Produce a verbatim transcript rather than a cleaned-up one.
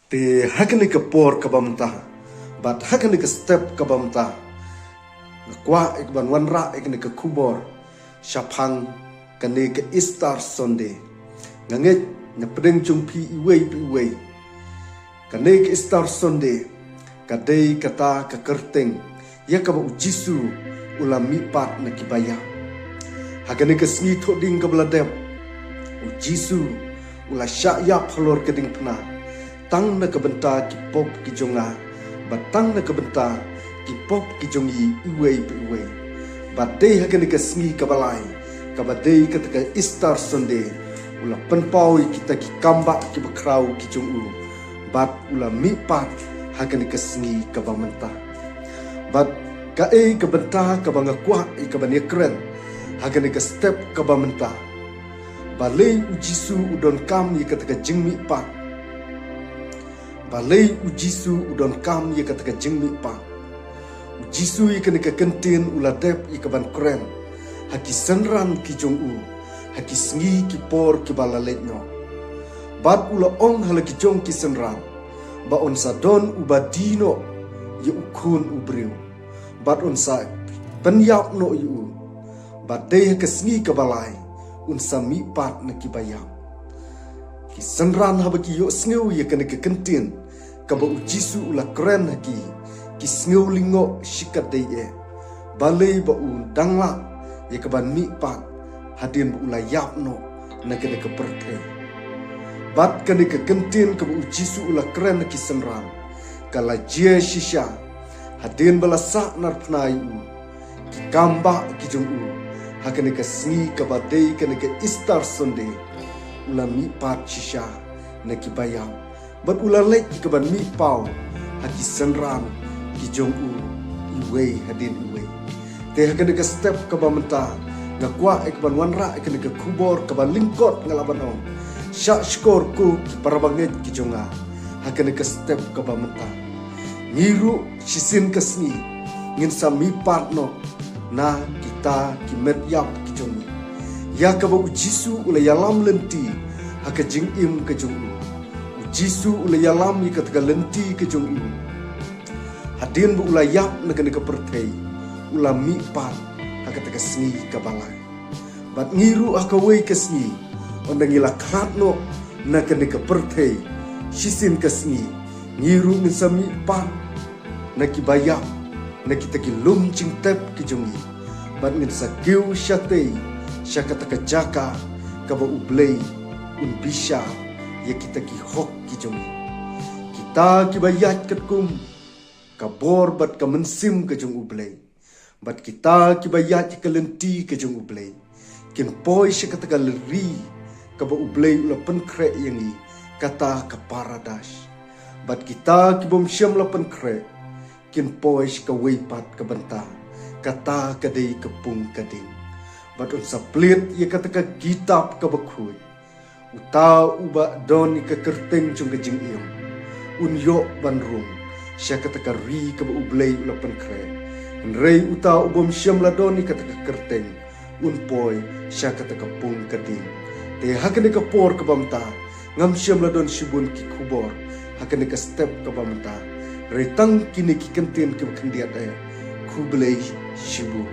Te ha kane ka por kaba mynta, bad ha kane ka step kaba mynta, nga kwah ïa ka ban wanrah ïa kane ka khubor shaphang kane ka Easter Sunday. Nga ngeit na pdeng jong phi iwei pa iwei, kane ka Easter Sunday ka dei kata ka kyrteng ïa kaba U Jisu u la mihpat na ki baïap. Ha kane ka sngi thohdieng kaba la dep, U Jisu u la shah ïap halor ka diengphna tang na ka bynta ki pop ki jong nga, bad tang na ka bynta ki pop ki jong i iwei pa iwei. Bad dei ha kane ka sngi kaba lai, kaba dei kata ka Easter Sunday, u la pynpaw ïa kita ki kambah kiba khraw ki jong u, bad u la mihpat ha kane ka sngi kaba mynta. Bad kaei ka bynta kaba nga kwah ïa ka ban ïakren ha kane ka step kaba mynta? Balei U Jisu u donkam ïa kata ka jingmihpat? Balei U Jisu u donkam ïa kata ka jingmihpat? U Jisu ïa kane ka kyntien u la dep ïa ka ban kren ha ki synran ki jong u ha ki sngi ki por kiba la leit noh. Bad u la ong ha la ki jong ki synran ba un sa don uba die noh ïa U Khun u briew, bad un sa pynïap noh ïa u, bad dei ha ka sngi kaba lai un sa mihpat na ki baïap. Ki synran haba ki ïohsngew ïa kane ka kyntien kaba U Jisu u la kren ha ki, ki sngew lyngngoh shikatdei eh. Balei ba u dang lah ïa ka ban mihpat hadien ba u la ïap noh na kane ka pyrthei? Bad kane ka kyntien kaba U Jisu u la kren ha ki synran ka la jia shisha hadien ba la sah narphna ïa u, ki kambah ki jong u, ha kane ka sngi kaba dei kane ka Easter Sunday, u la mihpat shisha na ki baïap, bad u la leit ïa ka ban mihpaw ha ki synran ki jong u iwei hadien iwei. Te ha kane ka step kaba mynta, nga kwah ïa ka ban wanrah ïa kane ka khubor kaba lyngkot, nga lah ban ong, shah shkor ko ki para bangeit ki jong nga, ha kane ka step kaba mynta. Ngi ruh shisien ka sngi ngin sa mihpat noh na kita ki met ïap ki jong ngi, ïa kaba U Jisu u la ïalam lynti ha ka jingim ka jong u. U Jisu u la ïalam ïa kata ka lynti ka jong u hadien ba u la ïap na kane ka pyrthei, u la mihpat ha kata ka sngi kaba lai. Bad ngi ruh ha kawei ka sngi, ynda ngi la khlad noh na kane ka pyrthei shisien ka sngi, ngi ruh ngin sa mihpat na ki baïap, na kita ki lum jingtep ki jong ngi, bad ngin sa kiew shatei sha kata ka jaka kaba U Blei un bishar ïa kita ki hok ki jong ngi. Kita kiba ïaid katkum ka bor bad ka mynsiem ka jong U Blei, bad kita kiba ïaid ha ka lynti ka jong U Blei, kin poi sha kata ka ri kaba U Blei u la pynkhreh ïa ngi, kata ka Paradais. Bad kita kibym shym la pynkhreh kin poi sha kawei pat ka bynta, kata ka dei ka pung ka ding. Bad un sa plied ïa kata ka kitab kaba khuid. Uta uba don ïa ka kyrteng jong ka jingim, un ïoh ban rung sha kata ka ri kaba U Blei u la pynkhreh. Hynrei uta ubym shym la don ïa kata ka kyrteng, un poi sha kata ka pung ka ding. Te ha kane ka por kaba mynta, ngam shym la don shibun ki khubor ha kane ka step kaba mynta, hynrei tang kine ki kyntien kiba khyndiat eh. Khublei shibun.